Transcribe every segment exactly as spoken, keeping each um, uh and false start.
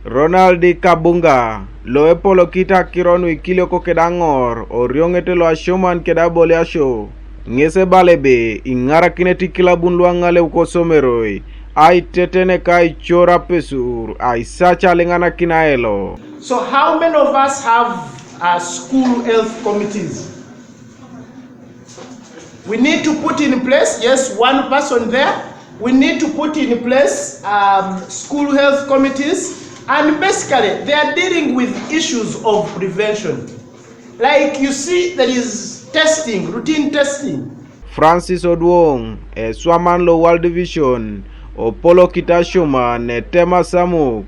Ronald Kabunga, lo epolokit akiro nu ikilioko keda aŋor orioŋet lo asioman keda aboliasio, ŋes ebala ebe iŋarakinete ikilabun lu aŋaleu kosomeroi aitetenek aicor apesur aisac aliŋanakin aelo. So how many of us have uh, school health committees? We need to put in place, yes, one person there. We need to put in place um, school health committees, and basically they are dealing with issues of prevention. Like you see, there is testing, routine testing. Francis Oduoŋ, eswaman lo World Vision, opolokit asioman etem asamuk,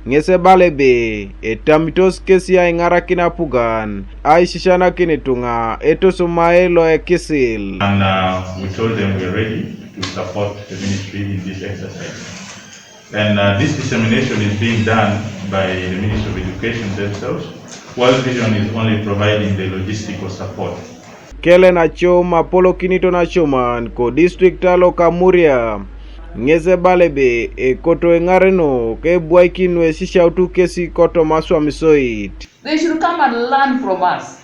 ŋes ebala ebe etamitos kesi aiŋarakin apugan aisisianakin ituŋa etosomae lo ekisil. And uh, we told them we are ready to support the ministry in this exercise. And uh, this dissemination is being done by the Ministry of Education themselves. World Vision is only providing the logistical support. Kelen acom apolokinito nacoman ko district alo Kamuria, ŋes ebala ebe ekoto eŋareno kebwaikin nuesisiautu kesi kotoma aswamisoit. They should come and learn from us.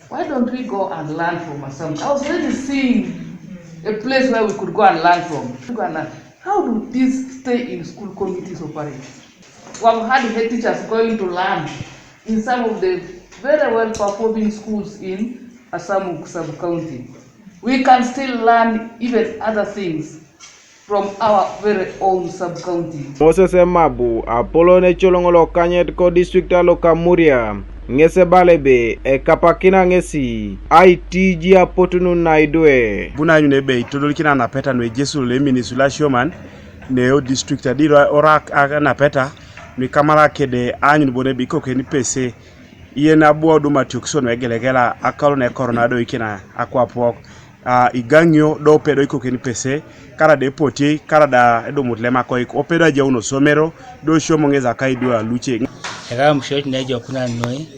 Why don't we go and learn from Assam? I was really seeing a place where we could go and learn from. We go and learn. How do these stay in school committees operate? We have had head teachers going to learn in some of the very well performing schools in Assam sub-county. We can still learn even other things from our very own sub-county. Moses Emabu, apolon ecoloŋ lokanyet ko district alo Kamuria, ŋes ebala ebe ekapakina ŋesi aitiji apotunun naidwe. Buna anyun ebe itodolikina anapeta nuejesu leminis lasioman neo district adiro orak anapeta nuikamara kede anyun bon ebe ikokeni pese. Iye nabo odum atiokisio nuegelegela akalo nekorona do ikina akwapok. A igaŋio do pedo ikoken pese, kara da epotiei, kara da edumut lemakoik opedo ajaun osomero do siomo ŋes akaidu aluce. Eka mushot nejokuna noi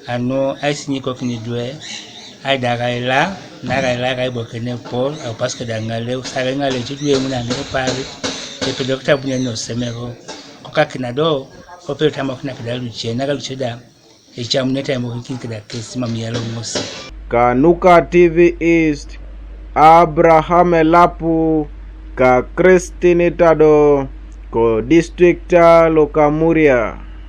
anu aisinyikokin idwe aidakaila nakaila kaibokene pol aupasike da ŋaleu sare ŋaleu cidwe ŋuna neparit epedokita buneni osomero kokakina do opedo tamokina kida luce naka luce da. Ecamunete aimokikin keda kesi mam yaloŋosi. Kanuka T V East, Abraham Elapu, ka Christine Tado, ko district lo Kamuria.